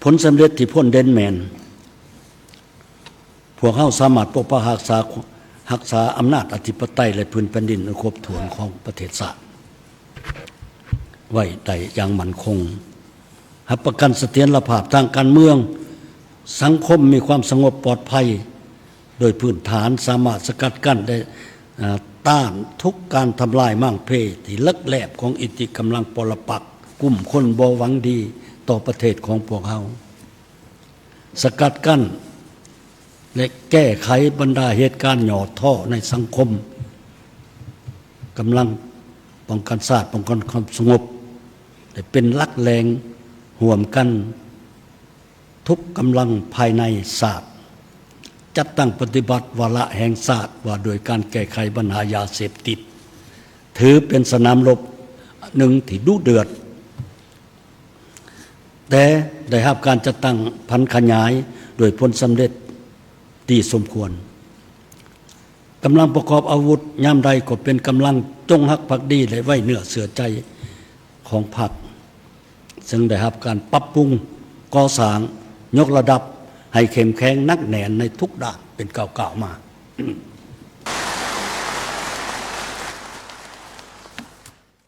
ຜົນສຳເລັດທີ່ພົ້ນເດັ່ນແມ່ນ ພວກເຮົາສາມາດປົກປັກຮັກສາ ຮັກສາອຳນາດອະທິປະໄຕ ແລະ ພື້ນແຜ່ນດິນອັນຄົບຖ້ວນຂອງປະເທດຊາດໄວ້ໄດ້ຢ່າງໝັ້ນຄົງ, ຮັບປະກັນສະຖຽນລະພາບທາງການເມືອງ, ສັງຄົມມີຄວາມສະຫງົບປອດໄພ, ໂດຍພື້ນຖານສາມາດສະກັດກັ້ນ ແລະ ອາ ຕ້ານທຸກການທຳລາຍມ້າງເພທີ່ເລິກແລບຂອງອິດທິກຳລັງປໍລະປັກກຸ່ມຄົນບໍ່ຫວັງດີຕໍ່ປະເທດຂອງພວກເຮົາ, ສະກັດກັ້ນ ແລະ ແກ້ໄຂບັນດາເຫດການຫຍໍ້ທໍ້ໃນສັງຄົມ. ກຳລັງປ້ອງກັນຊາດ, ປ້ອງກັນຄວາມສະຫງົບ ແລະ ເປັນຫຼັກແຫຼ່ງຮ່ວມກັນ ທຸກກຳລັງພາຍໃນຊາດ, ຈັດຕັ້ງປະຕິບັດວາລະແຫ່ງຊາດວ່າດ້ວຍການແກ້ໄຂບັນຫາຢາເສບຕິດ, ຖືເປັນສະໜາມລົບໜຶ່ງທີ່ດຸເດືອດ, ແຕ່ໄດ້ຮັບການຈັດຕັ້ງຜັນຂະຫຍາຍດ້ວຍຜົນສຳເລັດດີສົມຄວນ. ກຳລັງປະກອບອາວຸດຍາມໃດກໍເປັນກຳລັງຈົງຮັກພັກດີ ແລະ ໄວ້ເນື້ອເຊື່ອໃຈຂອງພັກ, ເຊິ່ງໄດ້ຮັບການປັບປຸງ, ກໍ່ສ້າງ, ຍົກລະດັບໃຫ້ເຂັ້ມແຂງໜັກແໜ້ນໃນທຸກດ້ານເປັນກ້າວໆມາ.